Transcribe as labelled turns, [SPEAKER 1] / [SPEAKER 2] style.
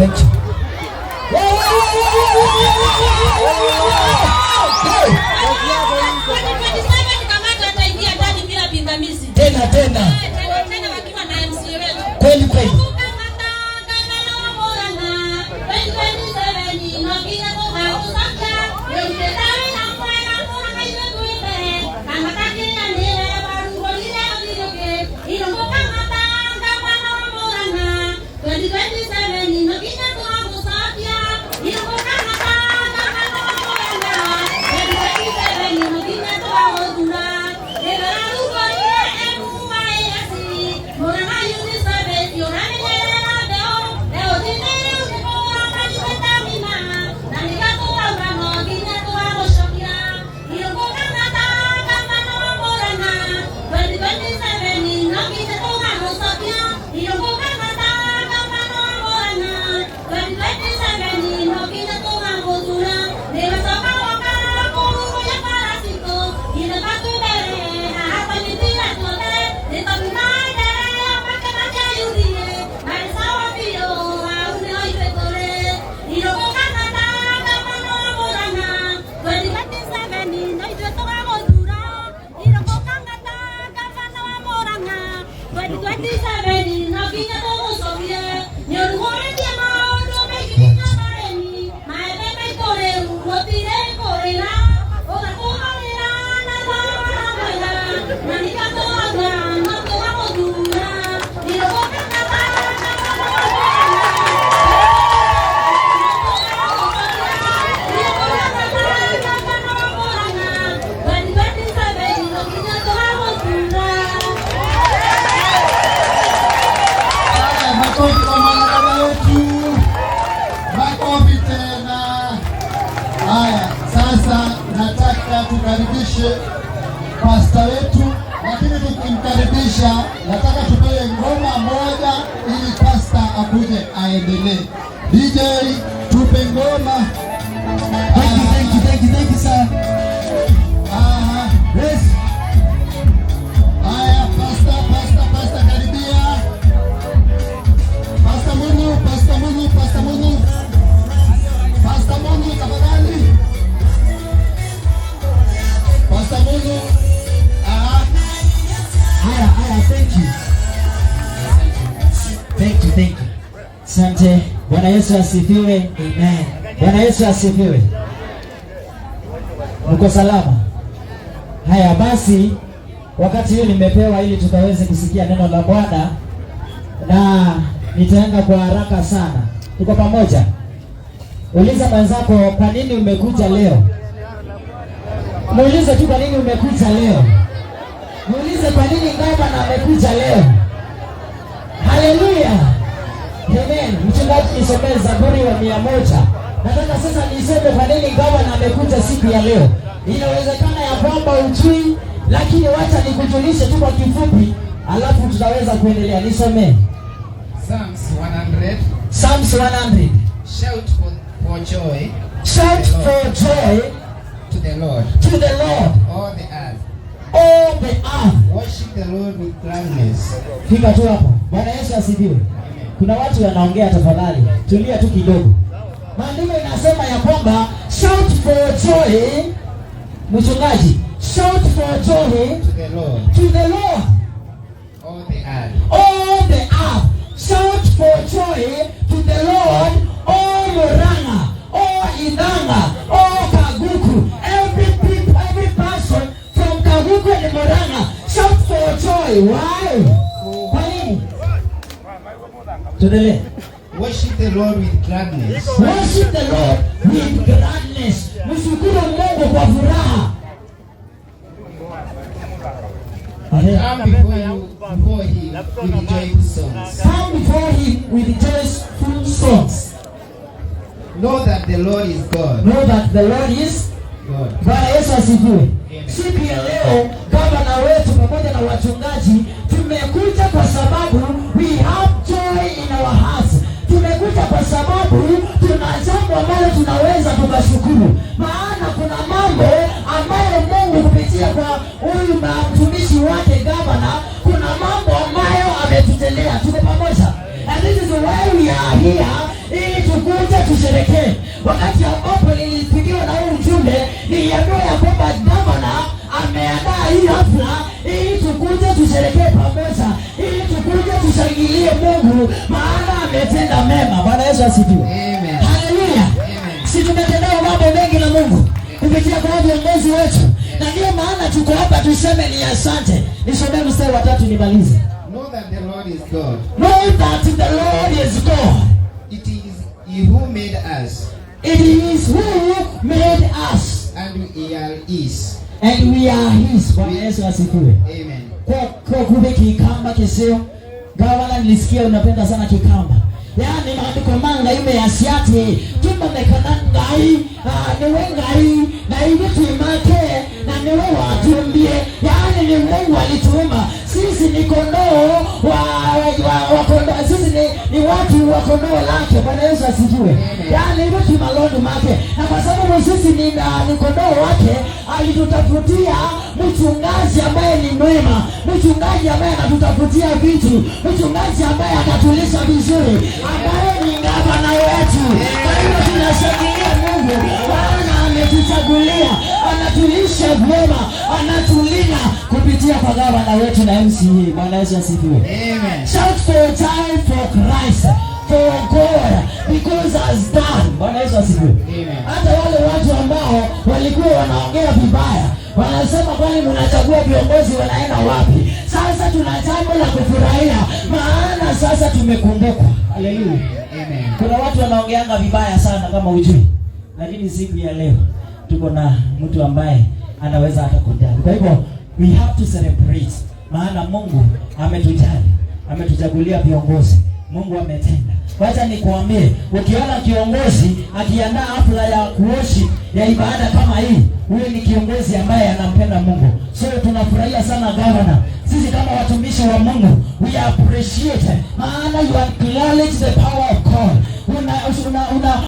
[SPEAKER 1] Thank you. Wow, wow, wow, wow, wow, wow, wow, wow, wow. Hey,
[SPEAKER 2] 2027 Kang'ata ataingia ndani bila pingamizi.
[SPEAKER 1] Tena tena.
[SPEAKER 2] Eh, tena tena wakiwa na MCA wetu.
[SPEAKER 1] Kweli kweli.
[SPEAKER 2] Kang'ata gavana wa Murang'a 2027 no nginya tũgagũcokia rĩu na mwega Murang'a ithuĩ twĩ mbere Kang'ata kĩanĩre warugũrire ũthirũkĩ Irũngũ Kang'ata gavana wa Murang'a 2027 no nginya tũgagũcokia Irũngũ Kang'ata gavana wa Murang'a 2027 no nginya tũgagũthura Rĩrarugũrire MYS Murang'a Youth Service ũramenyerera mbeũ mbeũ njĩthĩ rĩu nĩ mũramanyitĩte ng'ima na nĩkĩo tũrauga no nginya tũgagũcokia Irũngũ Kang'ata gavana wa Murang'a 2027 no nginya tũgagũcokia Irũngũ Kang'ata gavana wa Murang'a 2027 no nginya tũgagũthura nĩwacoka woka kũrugũria bara citũ ithaka twĩ mbere haha twanyitire tuothe nĩ tondũ maendeleo makĩmakia yuthie marĩ sawa biũ hau nĩho ithuĩ tũrĩ Irũngũ Kang'ata gavana wa Murang'a 2027 no ithuĩ tũgagũthura Irũngũ Kang'ata gavana wa Murang'a 2027 no nginya tũgũcokie nĩ ũrugũrĩtie maũndũ maingĩ nginya marĩmi maembe maitũ rĩu gũtirĩ kũrĩra ũgatũgarĩra na thogora mwega na nĩkĩo tũrauga no tũgagũthura Irũngũ Kang'ata gavana wa Murang'a Irũngũ Kang'ata gavana wa Murang'a 2027 no nginya tũgagũthura.
[SPEAKER 3] Haya, makofi kwa mwanadada wetu, makofi tena. Haya, sasa nataka tukaribishe pasta wetu, lakini tukimkaribisha, nataka tupewe ngoma moja ili pasta akuje aendelee. DJ, tupe ngoma.
[SPEAKER 1] Thank you, thank you, thank you, thank you, sir.
[SPEAKER 3] Aha.
[SPEAKER 1] Yes.
[SPEAKER 3] Haya, pasta, pasta, pasta, karibia. Pasta Mungu, Pasta Mungu, Pasta Mungu. Pasta Mungu, tafadhali. Pasta Mungu. Aha.
[SPEAKER 1] Haya, haya, thank you. Thank you, thank you. Asante. Bwana Yesu asifiwe.
[SPEAKER 4] Amen.
[SPEAKER 1] Bwana Yesu asifiwe. Mko salama? Haya basi, wakati huu nimepewa ili tukaweze kusikia neno la Bwana na nitaenda kwa haraka sana. Tuko pamoja? Uliza mwenzako kwa nini umekuja leo. Muulize tu kwa nini umekuja leo. Muulize kwa nini gavana amekuja leo. Haleluya. Amen. Mchungaji, nisomee Zaburi wa 100. Nataka sasa niseme kwa nini gavana amekuja siku ya leo. Inawezekana ya kwamba ujui, lakini wacha nikujulishe tu kwa kifupi, alafu tutaweza kuendelea. Nisomee
[SPEAKER 4] Psalms 100.
[SPEAKER 1] Psalms 100.
[SPEAKER 4] Shout for joy
[SPEAKER 1] Shout for joy
[SPEAKER 4] to the Lord,
[SPEAKER 1] to the Lord,
[SPEAKER 4] all the earth.
[SPEAKER 1] All the earth.
[SPEAKER 4] Worship the Lord with gladness.
[SPEAKER 1] Fika tu hapo. Bwana Yesu asifiwe. Kuna watu wanaongea, tafadhali tulia tu kidogo. Maandiko inasema ya kwamba shout for joy, mchungaji, shout for joy
[SPEAKER 4] To the Lord,
[SPEAKER 1] to the Lord,
[SPEAKER 4] all the earth.
[SPEAKER 1] All the earth. Shout for joy to the Lord, all Murang'a, all Ithanga, all Kaguku, every people, every person from Kaguku and Murang'a, shout for joy. Why? Kwa nini? Tuendelee.
[SPEAKER 4] Worship the Lord with gladness.
[SPEAKER 1] Worship the Lord with gladness. Mshukuru Mungu kwa furaha.
[SPEAKER 4] Come before him with joyful songs.
[SPEAKER 1] Come before him with joyful songs.
[SPEAKER 4] Know that the Lord is God.
[SPEAKER 1] Know that the Lord is
[SPEAKER 4] God.
[SPEAKER 1] Bwana Yesu asifiwe.
[SPEAKER 4] Amen.
[SPEAKER 1] Siku ya leo gavana wetu pamoja na wachungaji tumekuja kwa sababu we have joy in our hearts. Tumekuja kwa sababu tuna jambo ambalo tunaweza tukashukuru, maana kuna mambo ambayo Mungu kupitia kwa huyu mtumishi wake gavana, kuna mambo ambayo ametutendea. Tuko pamoja? And this is why we are here, ili tukuje tusherekee. Wakati ambapo nilipigiwa na huu ujumbe, niliambiwa ya kwamba gavana ameandaa hii hafla ili tukuje tusherekee pamoja, ili tukuje tushangilie Mungu, maana ametenda mema. Bwana Yesu asifiwe.
[SPEAKER 4] Amen.
[SPEAKER 1] Haleluya.
[SPEAKER 4] Amen.
[SPEAKER 1] Si tumetendewa mambo mengi na Mungu kupitia kwa viongozi wetu, na ndiyo maana tuko hapa tuseme ni asante. Nisomee mstari wa 3 nimalize.
[SPEAKER 4] Know that the Lord is God.
[SPEAKER 1] Know that the Lord is God.
[SPEAKER 4] It is He who made us,
[SPEAKER 1] It is who made us
[SPEAKER 4] and we are His.
[SPEAKER 1] And we are his. Bwana Yesu asifiwe.
[SPEAKER 4] Amen.
[SPEAKER 1] Kwa kube Kikamba kisio gavana, nilisikia unapenda sana Kikamba. Yaani maandiko manga ime yasiati tumamekana Ngai, niwe Ngai na hivi tuimake na niwe watumbie. Yaani ni Mungu alituumba sisi, ni kondoo wa kondoo, sisi ni watu wa kondoo lake. Bwana Yesu asifiwe. Yaani hivi tumalondo make, na kwa sababu sisi ni kondoo wake, alitutafutia mchungaji ambaye ni mwema, mchungaji ambaye anatutafutia vitu, mchungaji ambaye atatulisha vizuri, ambaye ni gavana wetu. Kwa hiyo tunashangilia Mungu, maana ametuchagulia, anatulisha vyema, anatulinda kupitia kwa gavana wetu na MCA. Bwana Yesu asifiwe.
[SPEAKER 4] Amen.
[SPEAKER 1] Shout for time for Christ, for God, because has done. Bwana Yesu asifiwe.
[SPEAKER 4] Amen.
[SPEAKER 1] Hata wale watu ambao walikuwa wanaongea vibaya wanasema, kwani mnachagua viongozi wanaenda wapi? Sasa tuna jambo la kufurahia, maana sasa tumekumbukwa. Haleluya.
[SPEAKER 4] Amen.
[SPEAKER 1] Kuna watu wanaongeanga vibaya sana kama ujui, lakini siku ya leo tuko na mtu ambaye anaweza hata kujali. Kwa hivyo we have to celebrate, maana Mungu ametujali, ametuchagulia viongozi. Mungu ametenda. Wacha nikuambie, ukiona kiongozi akiandaa hafla ya kuworship ya ibada kama hii, huyo ni kiongozi ambaye anampenda Mungu. So tunafurahia sana governor. Sisi kama watumishi wa Mungu we appreciate, maana you acknowledge the power of God. Una, una, una